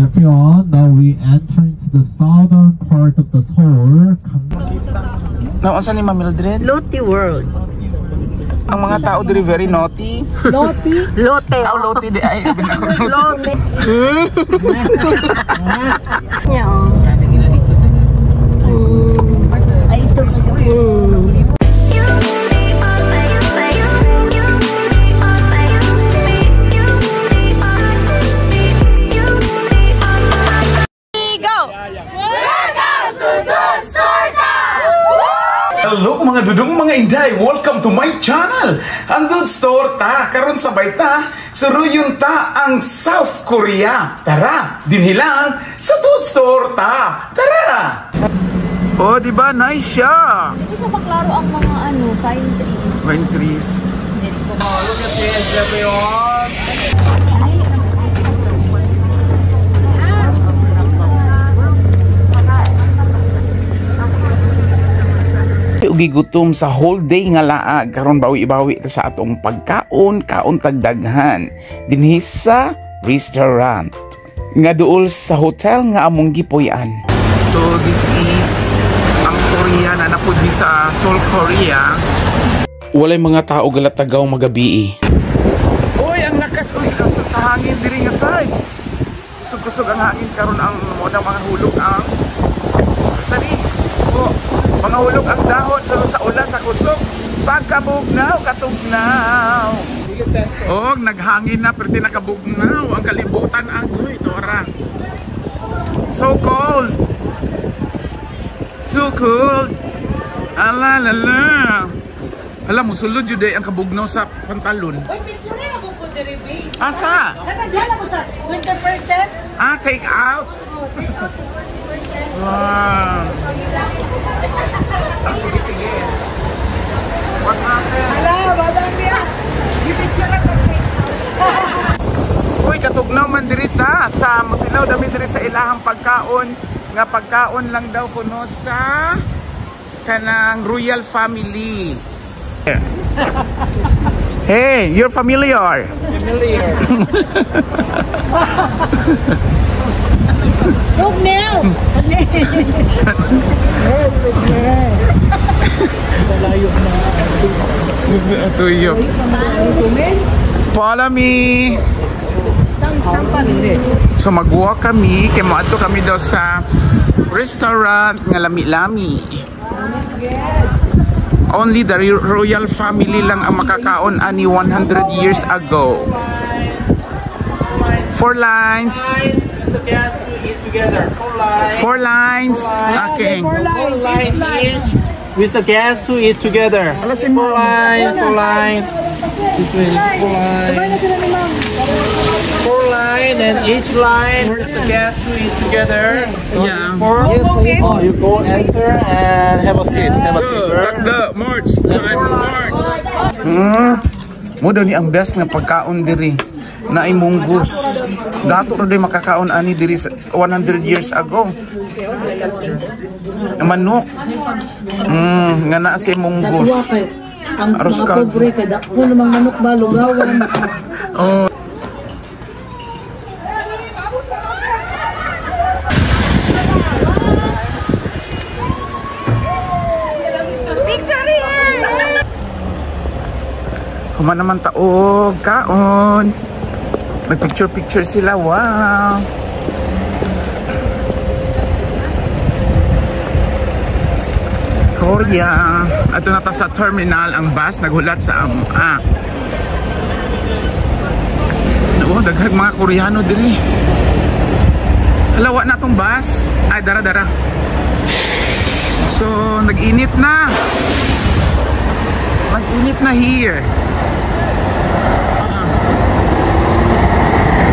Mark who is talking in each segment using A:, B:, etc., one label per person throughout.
A: Everyone, now we enter into the southern part of the Seoul.
B: Now, unsa ni Ma'am Mildred?
C: Lotte World.
B: Ang mga tao diri very naughty.
C: Lotte? Lotte.
B: Aw, Lotte di ay.
C: Lotte. Niya, oh. Ay, ito. Go!
B: Hello mga dudong, mga inday! Welcome to my channel! Ang Dudes Torta! Karon sabay ta, suruyon ta ang South Korea! Tara! Dinhi lang sa Dudes Torta! Tara! Oh, di ba? Nice siya!
C: Hindi siya maklaro ang mga ano, pine trees.
B: Pine trees.
D: Oh, look at this, everyone.
B: Ugi gutom sa whole day nga laag, karon bawi-bawi ta sa atong pagkaon, kaon tagdaghan dinhi sa restaurant nga duol sa hotel nga among gipuy-an. So this is ang Korea na napud ni sa Seoul, Korea. Walay mga tao galatagaw magabii. Oy, ang lakas, oy, sa hangin diri nga side. Kusog-kusog ang hangin karon, ang mo na mga hulog ang sani. Oh, mga hulog ang dahon pero sa ulan, sa kusog pagkabugnaw, katugnaw. Oh, naghangin na pero tinakabugnaw ang kalibutan, ang uy, Dora. So cold. So cold. Ala la la. Hala, musulod jud ang kabugnaw sa pantalon.
E: Uy, picture na ako po diri, babe.
B: Asa?
E: Kanang mo sa 20%.
B: Ah, take out.
E: Oh, take out to 40%.
B: Wow. Ah, sige, sige. What happened?
E: Ala, badang niya.
B: Uy, katugnaw man diri ta sa mutilaw dami diri sa ilahang pagkaon nga pagkaon lang daw kuno sa kanang royal family. Hey, you're familiar.
D: Familiar.
E: Tugnaw.
B: Tuyo. Follow me. So mag-walk kami, kay moadto kami daw sa restaurant nga lami-lami. Only the royal family lang ang makakaon ani 100 years ago. Four lines.
D: Line with the guests who eat together. Four lines.
B: Four lines. Okay.
D: Four line each with the guests who eat together.
B: Ala si
D: Four
B: ma'am.
D: Line, four line. This way, four line. Four line and each line with the guests who eat together.
B: Yeah.
D: Four. Oh, you go enter and have a seat. Have a
B: So,
D: table.
B: tagda, March, time, March. Mo daw ni ang best nga pagkaon diri na ay munggus. Dato ra day makakaon ani diri sa 100 years ago. Manok. Nga naa si munggus.
E: Ang
B: Aros
E: mga
B: kalbo.
E: pobre kay dako namang manok ba lugawan.
B: Oh.
C: Picture here!
B: Human naman taog, kaon. Nagpicture-picture sila. Wow. Korea. Ato na ta sa terminal ang bus naghulat sa ah. Oh, daghang mga Koreano diri. Hala, wa na tong bus. Ay, dara dara. So, nag-init na. Nag-init na here.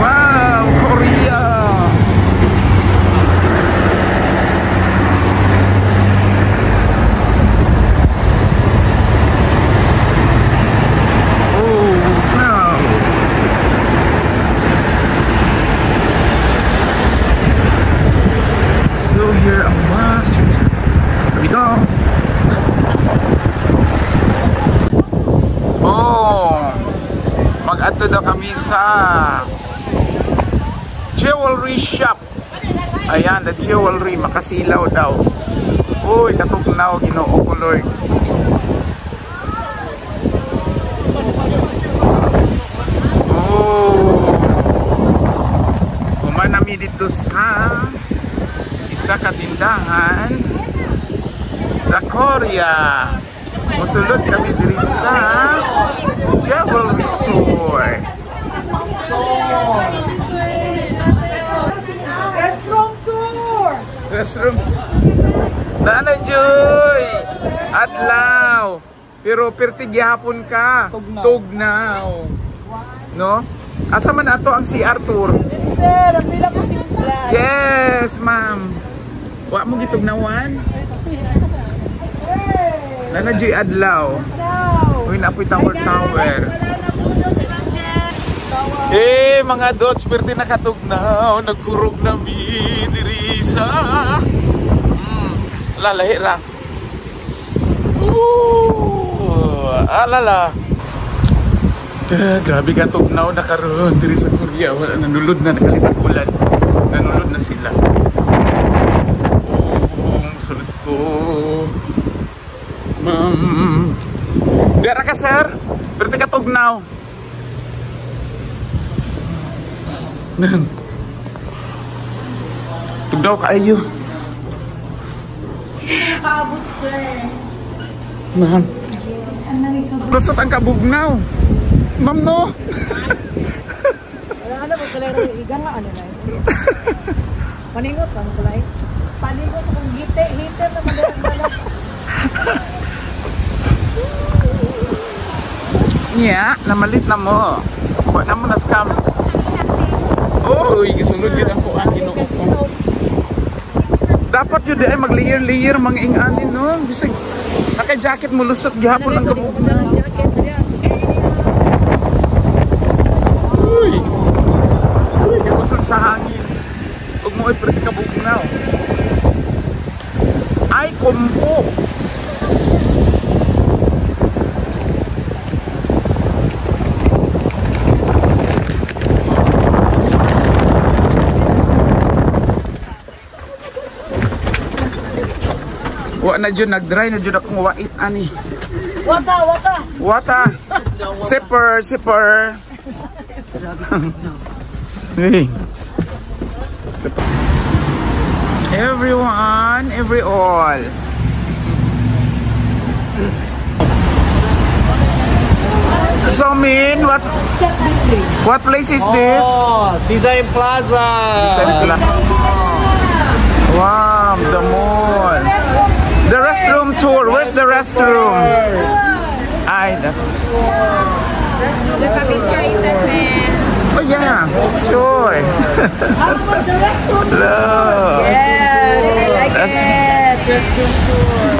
B: Wow, Korea. Oh, wow. So here ang bus. Here we go. Oh, mag-adto daw kami sa Jewelry shop. Ayan, the jewelry. Makasilaw daw. Uy, katugnaw. Ginoo ko, Lord. Oh. Humanami dito sa isa ka tindahan. The Korea. Musulod kami diri sa jewelry store.
E: Restroom tour!
B: Restroom. Nana Joy! Adlaw! Pero perti gihapon ka. Tugnaw. No? Asa man ato ang CR tour?
E: Sir, ang pila ko simpla.
B: Yes, ma'am. Wa mo gitugnawan? Nana Joy adlaw. Uy, naapoy tower tower. Eh, mga dots, perti nakatugnaw. Nagkurog na mi diri sa lalahi ra. Ooh, alala. Grabe ka tugnaw na karon diri sa Korea. Wala, nanulod na, nakalitan ulan. Nanulod na sila. Oh, sulod ko. Ma'am. Dara ka, sir. Perti ka tugnaw. Tugnaw kaayo.
C: Nakaabot, sir.
B: Ma'am. Lusot ang kabugnaw. Ma'am, no?
E: Wala ano, magkalay rin. Iga nga ano na. Paningot lang kulay. Paningot sa kong gite. Hiter na madalas.
B: Niya, namalit na mo. Wa na mo na scam. Oy, gisulod gid ako ang Ginoo ko. Dapat yun di ay mag-layer-layer mga ingani no. Bisag naka-jacket mo lusot gihapon ang kabugnaw. Uy. Uy, kakusog sa hangin. Ug mo ay perti kabugnaw. Ay, kumpo. Wa na jud nag-dry na jud akong wait ani.
E: Wata, wata.
B: Wata. Zipper, zipper. Hey. Everyone, every all. So Min, what place is this?
D: Oh, Design Plaza.
B: Design Plaza. Wow, the mall. The restroom tour. Where's the restroom? Ay, oh yeah, sure. Hello.
C: Yes, I like it. Restroom tour.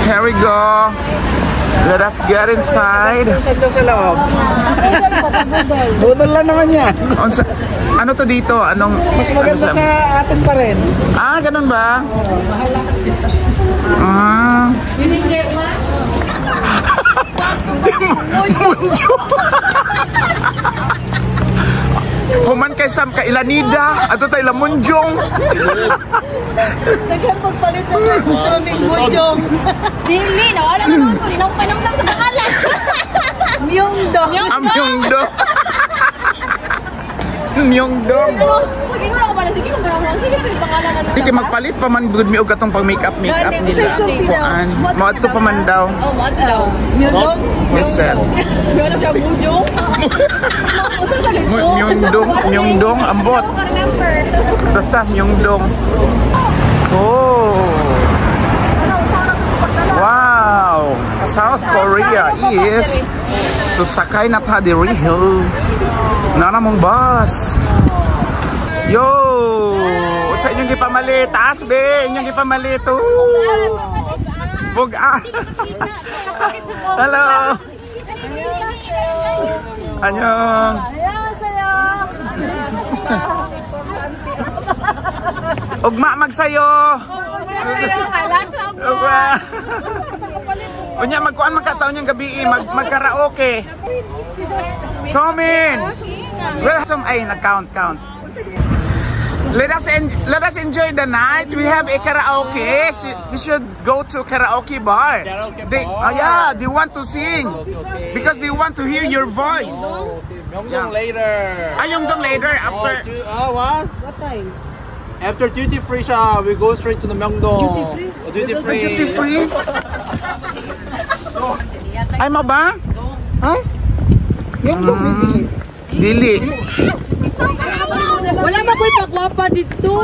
B: Here we go. Let us get inside.
D: Sa loob. Budol lang naman yan.
B: Ano to dito? Anong
D: Mas maganda
B: ano
D: sa atin pa rin.
B: Ah, ganun ba? Ah.
C: You didn't get one?
B: Munjo. Human kay Sam kailanida. Ato tayo lamunjong.
E: Daghan pagpalit ng kaming munjong.
C: Dili, nawala na naman ko. Di na ako panamdam sa pangalan.
E: Myungdong.
B: Amyungdong. Myungdong.
C: Sige, ko pala. Sige, kung gano'n. Sige, sige, pangalan na.
B: Di kay magpalit pa man gud mi og katong pang makeup makeup nila. Kuan. Moadto pa man daw.
C: Oh, moadto daw.
E: Myungdong.
B: Yes, sir.
C: Gano'n siya, mujong.
B: Myungdong, Myungdong ambot. Basta Myungdong. Oh. Wow. South Korea is so sakay na ta diri. Nana mong bus. Yo! Sa inyong gipamalit. Taas be! Inyong gipamalit. Buga. Hello! Annyeong! Ugma magsayo! Ugma! Unya magkuan man ka taon yung gabi magkaraoke. Somin! Well, some ay nag-count count. Let us enjoy the night. We have a karaoke. We should go to karaoke bar.
D: Karaoke
B: They,
D: bar.
B: Oh yeah, they want to sing
D: Okay.
B: because they want to hear your voice.
D: Okay, Myeongdong later.
B: Ay, Myeongdong later after.
D: Oh, what?
E: What time?
D: After duty free shop, we go straight to the Myeongdong.
E: Duty free?
D: Oh, duty free.
B: Duty free. Ay, mo ba? Ay?
E: Myeongdong.
B: Dili.
E: Wala ba ko'y pagwapa dito?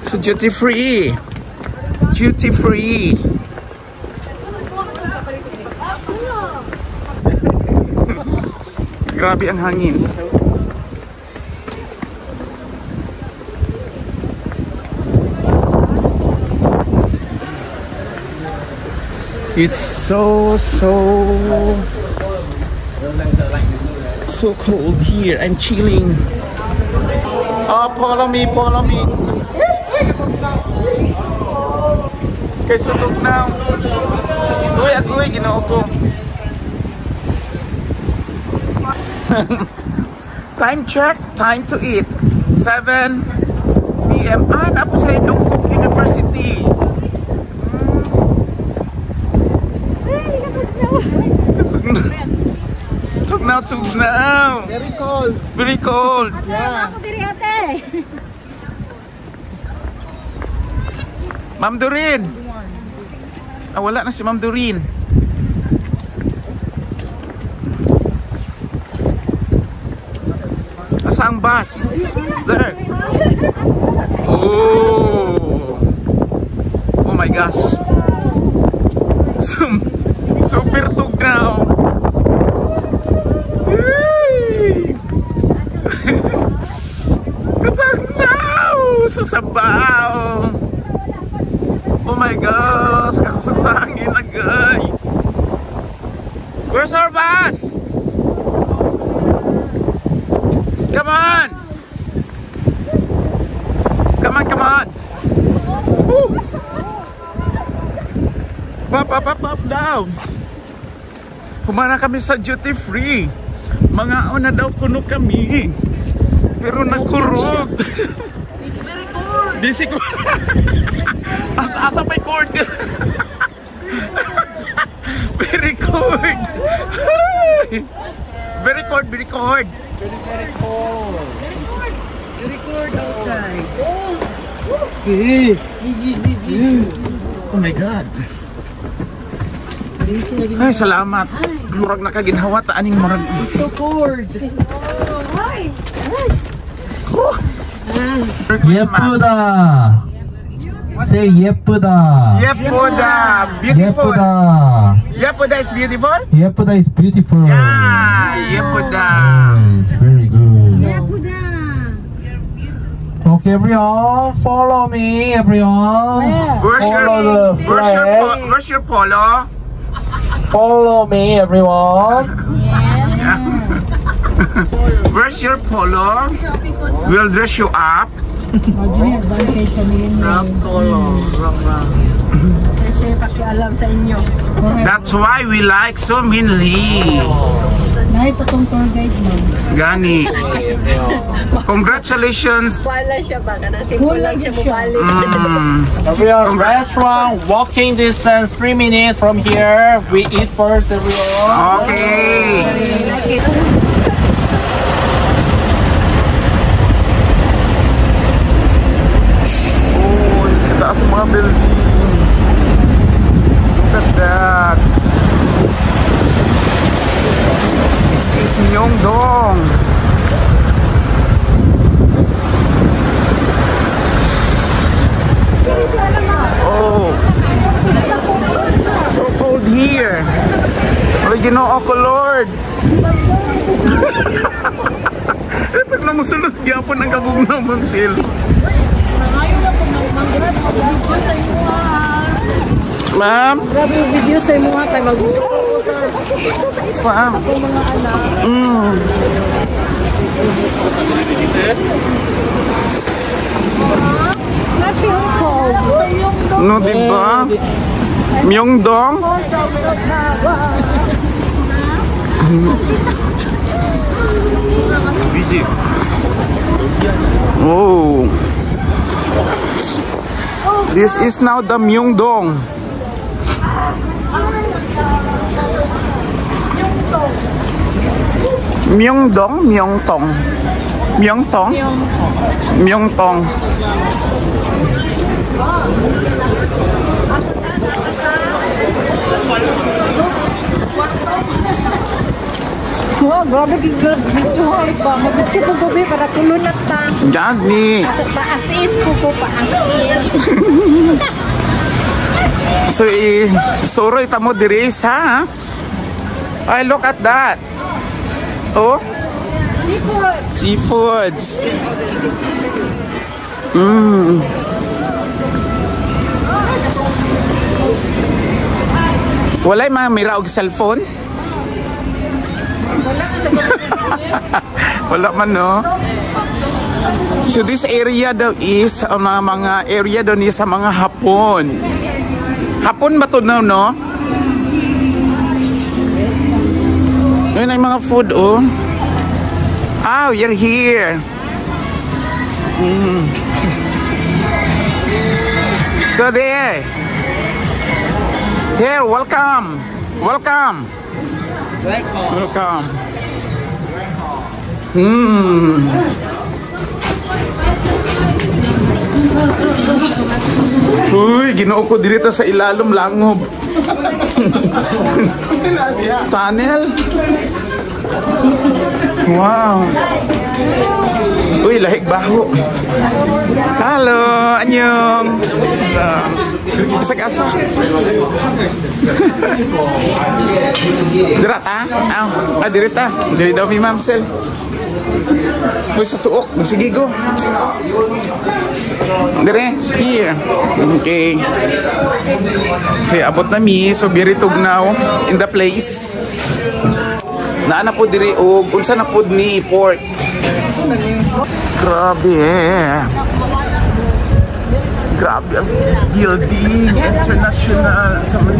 B: So duty free. Duty free. Grabe ang hangin. It's so so so cold here. I'm chilling. Oh, follow me, follow me. Kay sutok na. Uy, agoy, Ginoo ko. Time check, time to eat. 7 p.m. Ah, naa po sa Dongguk University. Tugnaw, tugnaw.
D: Very cold.
B: Very cold.
D: Yeah.
E: Ako diri ate.
B: Ma'am Doreen. Ah, wala na si Ma'am Doreen. Asa ang bus? There. Oh. Oh my gosh. Super tugnaw. Yay! Katugnaw sa sabaw. Oh my gosh, kakusog sa hangin agay. Where's our bus? Come on! Come on, come on! Woo! Up, up, up, up, down! Humana kami sa duty free. Mga una daw kuno kami. Pero nagkurog.
C: It's very cold.
B: Di si ko. Asa asa may cord. Very cold. Very cold, very cold.
D: Very, very cold.
C: Very cold outside.
B: Oh my God. Ay, salamat. Murag nakaginhawa ta aning murag.
C: It's so cold.
B: Oh. Merry Christmas.
A: 예쁘다. Say 예쁘다.
B: 예쁘다. Beautiful.
A: 예쁘다.
B: 예쁘다 is beautiful?
A: 예쁘다 is beautiful.
B: Yeah, 예쁘다.
A: Yes, very good. Okay, everyone, follow me, everyone.
B: Where's your
A: Follow the
B: where's your
A: flag.
B: Where's your polo?
A: Follow me, everyone.
B: Yeah. Where's your polo? We'll dress you up.
C: Wrong color. Wrong, wrong.
E: Kasi pakialam sa inyo.
B: That's why we like So Min Lee.
E: Nice akong tour guide, ma'am.
B: Gani. Congratulations.
C: Wala siya ba? Kana simple lang siya mabalik.
D: Everyone, restaurant, walking distance, 3 minutes from here. We eat first, everyone.
B: Okay.
C: Like it.
B: Oh, kataas ang mga building. Look at that. This is Myeongdong. Oh. So cold here. Ay, Ginoo ko, Lord. Ito na musulod gyapon ang kabugnaw mong sil.
E: Ayaw na po, ma'am. Grabe ako video sa imo ha.
B: Ma'am,
E: Grabe yung video sa imo ha. Kay magutom ako sa
B: saan?
E: akong mga anak. I feel cold.
B: No, di ba? Myeongdong? Oh. This is now the Myeongdong. Myeongdong, Myeongtong. Myeongtong? Myeongtong.
E: Oh, grabe video ba? Mag-video ko gabi para kulunat ta.
B: Gani.
E: Paas-is ko ko, paas-is.
B: So, suroy ta mo diri sa. Ay, look at that. Oh.
E: Seafood.
B: Seafoods. Walay mga mira og cellphone? Wala man, no? So this area daw is ang mga area daw ni sa mga Hapon. Hapon ba to no, no? Yun ay mga food, oh. Ah, you're here. So there. Here, welcome. Welcome. Welcome. Uy, Ginoo ko dirito sa ilalom langob. Tunnel. Wow. Uy, lahig baho. Hello, anyong. Bisag asa? Dira ta? Aw, diri ta. Diri daw mi ma'am sel. Uy, sa suok. Sige, go. Dire, here. Okay. So, abot na mi. So, very tugnaw in the place. Naa na po diri og unsa na pod ni pork. Grabe eh. Grabe ang building international. Sorry.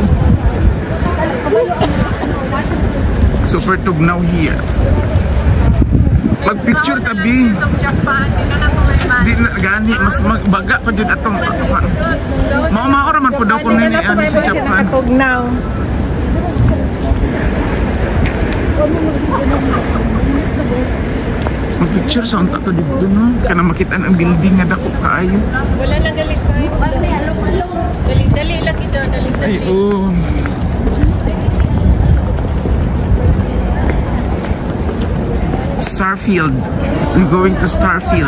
B: Super tugnaw here. Magpicture tabi. Di na gani mas magbaga pa jud atong mao ra man pud daw kuno ni ani sa Japan.
E: Tugnaw.
B: Magpicture sa unta to dito no. Kana makita ang building nga dako kaayo.
C: Wala na galit ko. Dali-dali lagi daw, dali-dali.
B: Ay, oh. Starfield. I'm going to Starfield.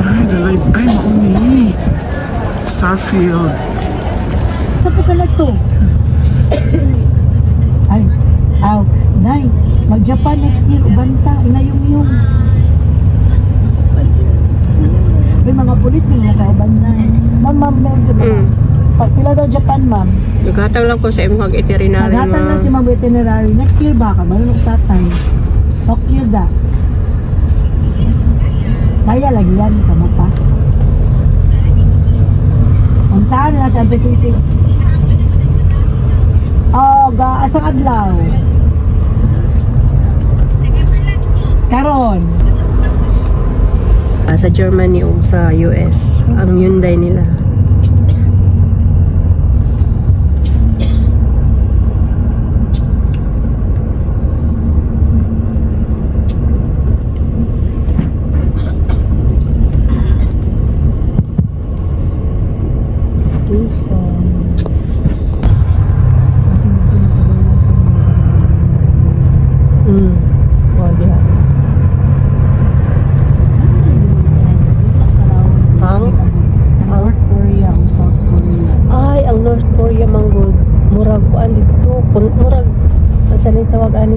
B: Ay, dalay. Ay, mauni. Starfield.
E: Sa po ka to? Ay, aw, nay, mag-Japan next year, ubanta, inayong-yung. May mga pulis nga kauban na. Ma'am, ma'am, ma'am, diba? Pag pila daw Japan, ma'am?
C: Naghatag lang ko sa imong itinerary.
E: Naghatag lang si ma'am itinerary. Next year ba ka? Marunong tatay. Tokyo da. Kaya lagi yan, kamo pa. Untaan na sa MPTC. Oh, ga asang adlaw. Karon.
C: Sa Germany o sa US, ang Hyundai nila.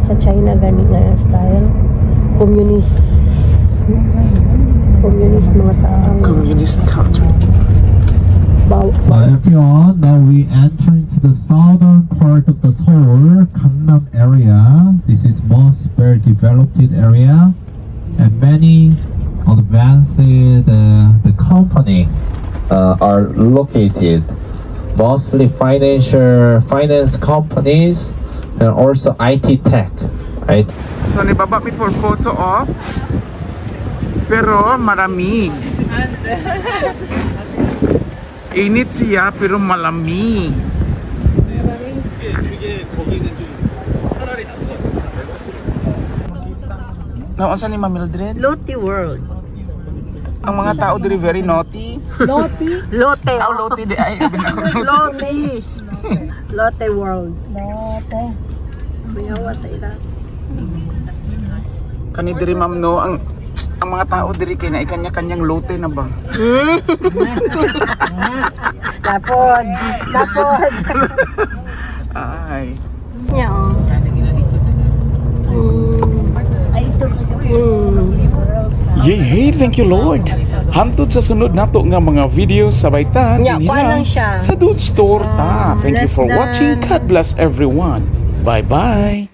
C: Sa China gani nga style communist mga tao,
B: communist country.
A: Everyone, now we enter into the southern part of the Seoul, Gangnam area. This is most very developed. developed area, and many advanced the company are located, mostly financial finance companies and also IT tech, right?
B: So nibaba mi for photo op. Pero malamig. Init siya pero malamig.
D: 그게 거기는 좀 차라리 나은 것 같아.
B: Naunsa ni Ma'am Mildred?
F: Lotte World.
B: Ang mga tao diri very naughty.
E: Loti.
F: Lotte.
B: Aw, lote di ay.
F: Lotte. Lotte World.
E: Lote.
F: Mayawa sa ila.
B: Kani diri, ma'am, no, ang mga tao diri kay na kanya-kanyang lote na ba?
F: Lapod. Lapod.
B: Ay.
F: Niya oh. Ay, ito.
B: Yay, hey, thank you, Lord. Hantod sa sunod nato nga mga video, sabay ta
F: Nya,
B: dinhi
F: kuha
B: lang
F: lang siya.
B: sa Dude Store ta. Thank you
F: Less
B: for watching.
F: than-
B: God bless everyone. Bye-bye.